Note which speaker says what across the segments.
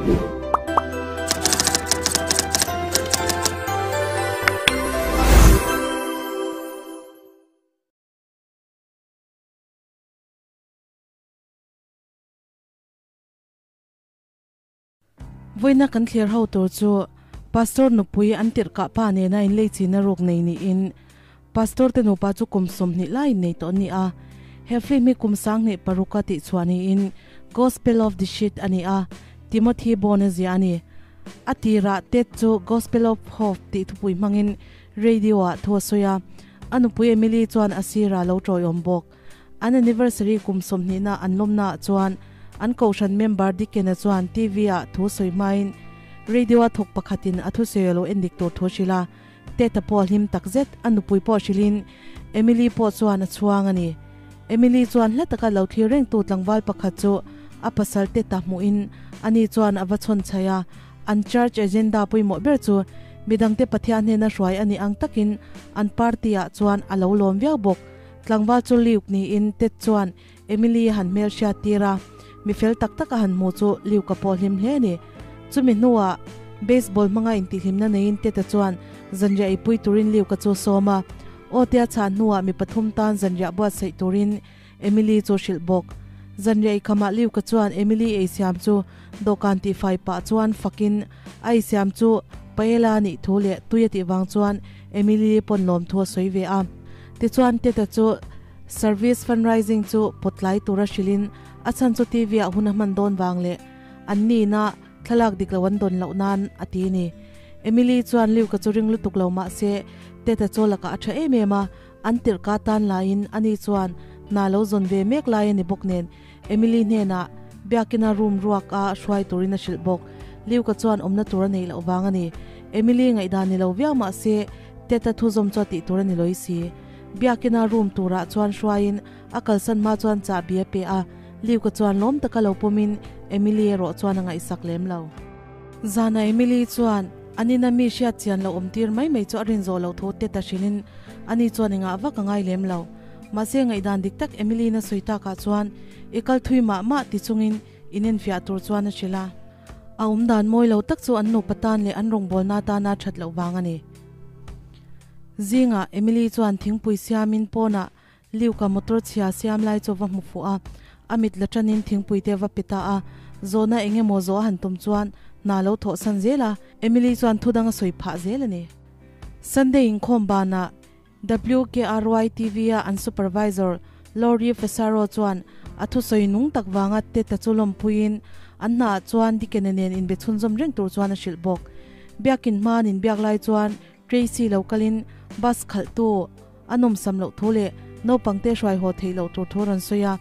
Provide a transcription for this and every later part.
Speaker 1: Vawiina kan thlir ho tur chu Pastor nupui an tirh kah pa nena inlei china ruk nei niin Pastor te nupa chu kum 20 lai innei tawh an ni a. He film hi kum 2006 a tihchhuah niin Gospel of the Shit a ni a, Timothy Bone a ziah a ni. A tirah Ted chu Gospel of Hope tih thupui hmangin radio ah thu a sawi a, a nupui Emily chuan a sirah a lo tawiawm bawk. An anniversary kum 20 na an lawmna ah chuan an kohhran member Dickena chuan TV ah thu sawi hmain radio a thawk pakhatin a thusawi a lo en dik tur thu a hrilh a, Ted-a pawh a hlim takzet, a nupui pawh hrilhin Emily pawh chuan a chhuang a ni. Emily chuan hla taka lo thlir rengtu tlangval pakhat chu a pasal Ted-a hmuhin ani chuan a va chhawn chhaih a, an church agenda pawimawh ber chu midangte Pathian hnena hruai a nih ang takin an party ah chuan a lo lawm viau bawk. Tlangval chu Luke niin Ted chuan Emily a han hmelhriat tir a, mi fel tak tak a han hmu chu Luke a pawh hlim hle a ni. Chumi hnuah baseball hmanga intihhlimna neiin Ted-a chuan zanriah eipui turin Luke-a chu a sawm a. Aw tia chhah hnuah mi pathum tan zanriah buatsaih turin Emily chu hrilh bawk. Zanriah eikhamah Luke-a chuan Emily eisiam chu dawhkan tihfai pah chuan fakin a eisiam chu paella a nih thu leh tui a tih vang chuan Emily pawn lawmthu a sawi ve a. Tichuan Ted-a chu Service fundraising chu pawtlai tura hrilhin a chhan chu TV ah hun a hman dawn vang leh an nihna thlalak dik lo an dawn loh nan a ti a ni. Emily chuan Luke-a chu ring lutuk lo mah se Ted-a chaw lakah a tha em em a, an tirh ka tan laiin ani chuan hna lo zawn ve mek lai a ni bawk nen Emily hnenah biakina room ruak a hruai turin a hrilh bawk. Luke-a chuan awmna tur a neih loh vang a ni. Emily ngaihdan ni lo viau mah se Ted-a thu zawm chu a tih tur a ni lawih si. Biakina room turah chuan hruaiin a kalsan hma chuan chahbi a pe a, Luke-a chuan lawm taka lo pawmin Emily erawh chuan a ngaihsak lem lo. Zana Emily chuan an ina mi hriat chian lo awm tir mai mai chu a rin zawh loh thu Ted-a hrilhin ani chuan engah vak a ngai lem lo. Mahse ngaihdan dik tak Emily-in a sawi takah chuan i kal thui mah mah ti chungin inenfiah tur chuan a hrilh a. A awmdan mawi lo tak chu an nupa tan leh an rawngbawlna atana that loh vang a ni. Zingah Emily chuan thingpui siamin pawnah Luke-a motor chhia siam lai chu va hmu fuh a, a mit la tanin thingpui te va pe ta a. Zawhna eng emaw zawh a han tum chuan hna lo thawhsan zel a, Emily chuan thudang a sawi phah zel a ni. Sunday inkhawm banah WKRY TV-a an supervisor Laurie Fesaro chuan a thusawi nung tak vanga Ted-a chu lawmpuiin an hnaah chuan Dikene nen inbe chhunzawm reng tur chuan a hrilh bawk. Biakin hmaan inbiak lai chuan Tracy lo kalin bus khalhtu a nawmsam loh thu leh naupangte hruai haw theih loh tur thu a rawn sawi a.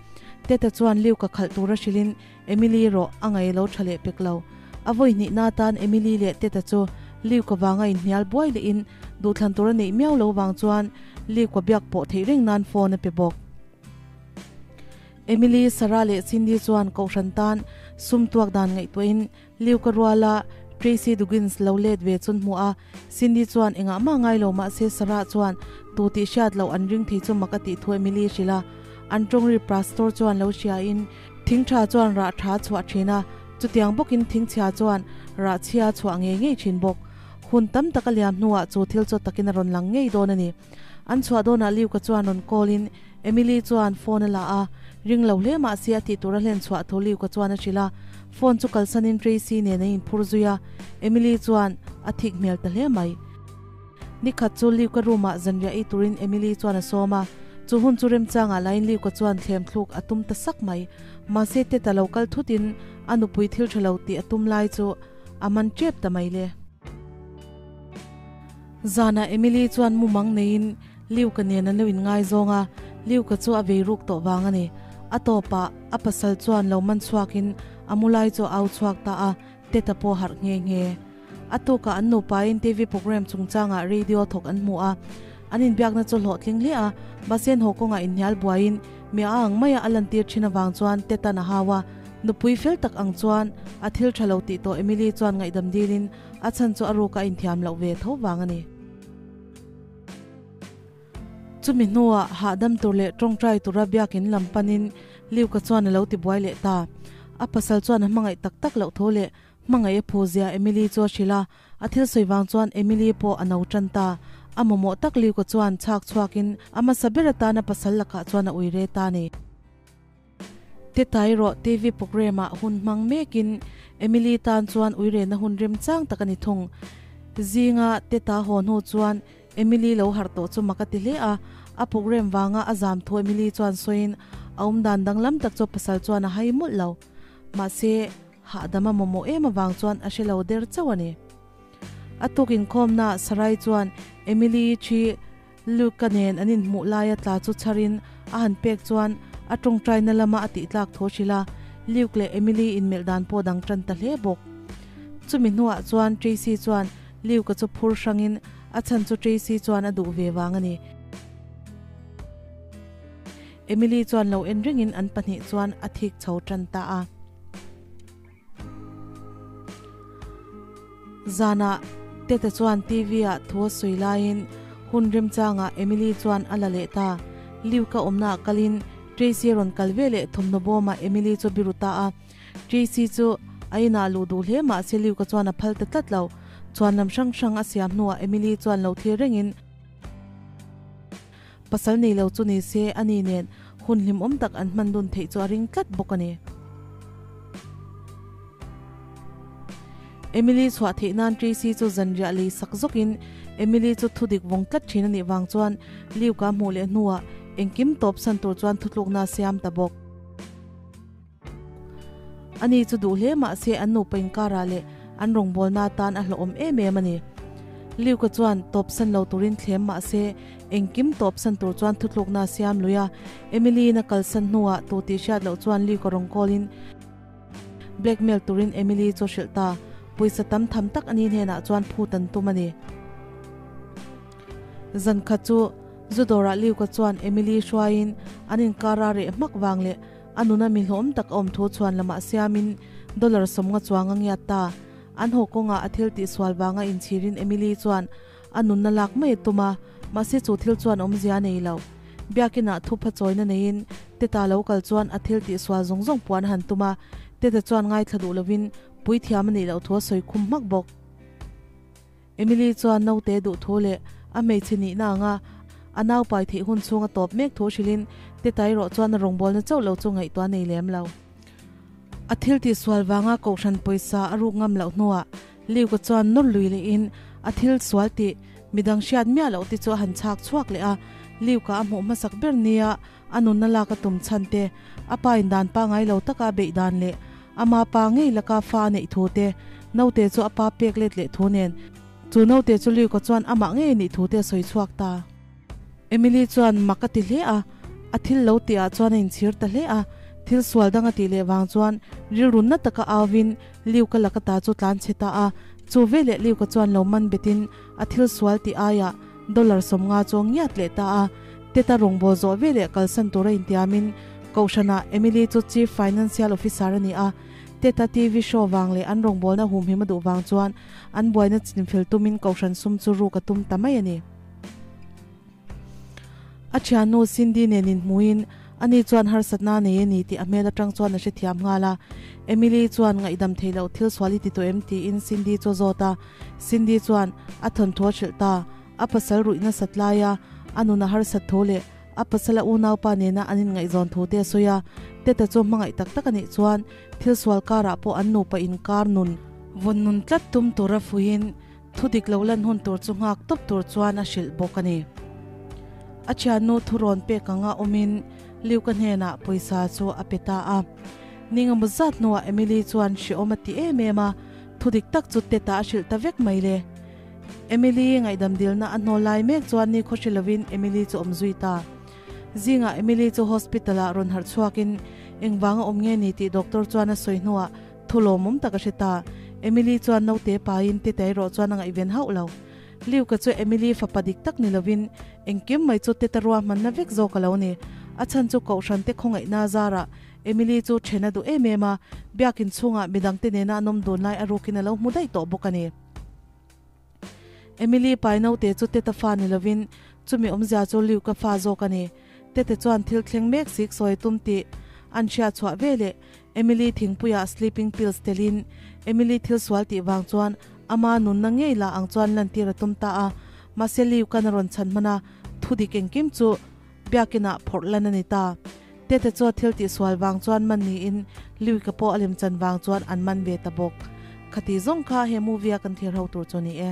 Speaker 1: Ted-a chuan Luke-a khalh tura hrilhin Emily erawh a ngaih lo tha leh pek lo. A vawi hnihna atan Emily leh Ted-a chu Luke-a vanga inhnial buai lehin duhthlan tur a neih miau lo vang chuan Luke-a biak pawh theih reng nan phone a pe bawk. Emily, Sarah leh Cindy chuan kohhran tan sum tuak dan ngaihtuahin Luke-a ruala Tracy Duggins lo let ve chun hmuh a, Cindy chuan engah mah ngai lo mahse Sarah chuan tu tih hriat loh an ring thei chu mak a tih thu Emily hrilh a. An tawngri pastor chuan lo hriain thing tha chuan rah tha chhuah thin a, chutiang bawkin thing chhia chuan rah chhia chhuah ngei ngei thin bawk. Hun tam tak a liam hnuah chu thil chaw takin a rawn lang ngei dawn a ni. An chhuah dawnah Luke-a chuan rawn call in Emily chuan phone a la a, ring lo hle mahse a tih tur a hlen chhuah thu Luke-a chuan a hrilh a. Phone chu kalsanin Tracy nen a inphur zui a, Emily chuan a thik hmel ta hle mai. Nikhat chu Luke-a room-ah zanriah ei turin Emily chuan a sawm a, chu hun chu remchangah lain Luke-a chuan thlem thluk a tum ta sak mai. Mahse Ted-a lo kal thutin a nupui thil tha lo tih a tum lai chu a man tep ta mai le. Zanah Emily chuan mumang neiin Luke-a nen an lo inngaizawng a, Luke-a chu a vei ruk tawh vang a ni. A tawpah a pasal chuan lo man chhuakin a mu lai chu a au chhuak ta a, Ted-a pawh harh nghe nghe. A tukah an nupain TV program chungchangah radio thawk an hmu a, an inbiakna chu hlawhtling hle a, mahse haw kawngah inhnial buaiin mi a ang maia a lantir thin avang chuan Ted-a'n a hau a, nupui fel tak ang chuan a thil tha lo tih tawh Emily chuan ngaihdam dilin A chhan chu a ruk a inthiam loh ve tho vang a ni. Chumi hnuah hahdam tur leh tawngtai tura biakin lam panin Luke-a chuan a lo ti buai leh ta. A pasal chuan a hmangaih tak tak loh tho leh Hmangaih a phu zia Emily chu a hrilh a, a thil sawi vang chuan Emily pawh a no tan ta. A mamawh tak Luke-a chuan chhak chhuakin a hmasa ber atana pasal lakah chuan a ui re ta a ni. Tetai rawh TV programme ah hun hmang mekin Emily tan chuan ui rehna hun remchang tak a ni thung. Zinga Teta haw hnu chuan Emily lo harh tawh chu mak a ti hle a, a programme vanga a zam thu Emily chuan sawiin a awmdan danglam tak chu pasal chuan a hai mawlh lo. Mahse, hahdam a mamawh em avang chuan a hre lo der chauh a ni. A tuk inkhawmna Sarai chuan Emily thi Luke-a nen an inhmuh laia tla chu chharin a han pek chuan a tawngtaina lama a tihtlak tho hrilh a, Luke leh Emily inmelh dan pawh dang tan ta hle bawk. Chumi hnuah chuan Tracy chuan Luke-a chu phur hrangin a chhan chu Tracy chuan a duh ve vang a ni. Emily chuan lo en ringin an pahnih chuan a thik chho tan ta a. Zanah Tete chuan TV ah thu a sawi laiin hun remchangah Emily chuan a la leh ta. Luke-a awmnaah kalin Tracy a rawn kal ve leh thawmhnaw bawmah Emily chu a biru ta a. Tracy chu a inah luh duh hle mahse Luke-a chuan a phal ta tlat lo. Chuan lam hrang hrang a siam hnuah Emily chuan lo thlir rengin Pasal nei lo chu ni se a ni nen hun hlimawm tak an hman dun theih chu a ring tlat bawk a ni. Emily chhuah theih nan Tracy chu zanriah lei sak zawkin Emily chu thudik vawng tlat thin a nih vang chuan Luke-a hmuh leh hnuah engkim tawp san tur chuan thutlukna a siam ta bawk. Ani chu duh hle mah se an nupa inkarah leh an rawngbawlna atan a hlawhawm em em a ni. Luke-a chuan tawpsan lo turin thlem mah se engkim tawpsan tur chuan thutlukna a siam lui a. Emily-in a kalsan hnuah tu tih hriat loh chuan Luke-a rawn call-in blackmail turin Emily chu a hrilh ta. Pawisa tam tham tak ani hnenah chuan phut an tum a ni. Zan khat chu Zudawrah Luke-a chuan Emily hruaiin an inkar a reh hmak vang leh A nuna mi hlawm tak a awm thu chuan lamah siamin dollar 50 chuang a ngiat ta. An haw kawngah a thil tihsual vanga inchhirin Emily chuan a nunna lak mai a tum a, mahse chu thil chuan awmzia a nei lo. Biakinah thupha chawina neiin Teta lo kal chuan a thil tihsual zawng zawng puan a han tum a, Teta chuan ngaithla duh lovin puithiam a nih loh thu a sawi khum hmak bawk. Emily chuan naute duh thu leh a hmeichhe nihna anga a nau pai theih hun chhung a tawp mek thu hrilhin Teta erawh chuan a rawngbawlna chauh lo chu ngaihtuah nei lem lo. A thil tihsual vanga kohhran pawisa a ruk ngam loh hnuah Luke-a chuan nawr lui lehin a thil sual tih midang hriat miah loh te chu a han chhak chhuak leh a, Luke-a a hmuh hmasak ber nia a nunna lak a tum chhan te, a pa in dan pangai lo taka a beih dan leh ama pa ngei laka fa a neih thu te, naute chu a pa pek let leh thu nen chu naute chu Luke-a chuan amah ngei a nih thu te a sawi chhuak ta. Emily chuan mak a ti hle a, a thil lo tih ah chuan a inchhir ta hle a, thil sual dang a tih leh vang chuan rilru na taka auvin Luke-a laka ta chu tlan chhe ta a, chu veleh Luke-a chuan lo man betin a thil sual tih aiah Dollar 50 chu a ngiat leh ta a, Teta rawngbâwl zawh veleh kalsan tura intiamin Kohhranah Emily chu Chief Financial Officer a ni a, Teta TV show vang leh an rawngbâwlna humhim a duh vang chuan an buaina chinfel tumin Kohhran sum chu ruk a tum ta mai a ni. A thiannu Cindy nen inhmuhin ani chuan harsatna a nei a ni tih a hmel atang chuan a hrethiam nghal a, Emily chuan ngaihdam theih loh thil sual i ti tawh em tiin Cindy chu a zawt a, Cindy chuan a thawnthu a hrilh ta. A pasal ruih nasat laia a nun a harsat thu leh a pasala unaupa nena an inngaihzawn thu te a sawi a, Teta chu hmangaih tak tak a nih chuan thil sual karah pawh an nupa inkar nun vawn nun tlat tum tura fuihin thu dik lo lan hun tur chu nghak tawp tur chuan a hrilh bawk a ni. A thiannu thurawn pek anga awmin Luke-a hnenah pawisa chu a pe ta a. Ninga zat hnuah Emily chuan hrehawm a ti em em a, thu dik tak chu Teta a hrilh ta vek mai le. Emily ngaihdam dilna a hnawl lai mek chuan ni khaw hre lovin Emily chu awm zui ta. Zingah Emily chu hospital ah rawn harh chhuakin engvanga awm nge ni tih doctor chuan a sawi hnuah thu lawmawm tak a hre ta. Emily chuan naute pain Teta erawh chuan a ngaihven hauh lo. Luke-a chu Emily fapa dik tak ni lovin engkim mai chu Teta ruahmanna vek zawk a lo ni. A chhan chu kohhran te khawngaihna zarah Emily chu then a duh em em a, biakin chhungah midangte nena an awm dun lai a rukin a lo hmu daih tawh bawk a ni. Emily pai naute chu Teta fa ni lovin chumi awmzia chu Luke-a fa zawk a ni. Tete chuan thil thleng mek sik sawi tum tih an hriat chhuah veleh. Emily thingpuiah sleeping pills telin Emily thil sual tih vang chuan ama nunna ngei la ang chuan lantir a tum ta a, mahse Liu kan a rawn chhan hman a, thu dik engkim chu biakinah phawrh lan a ni ta. Tete chu a thil tih sual vang chuan man niin Liu ka pawh a lemchan vang chuan an man ve ta bawk. Khati zawng kha he movie a kan thlir ho tur chu a ni e.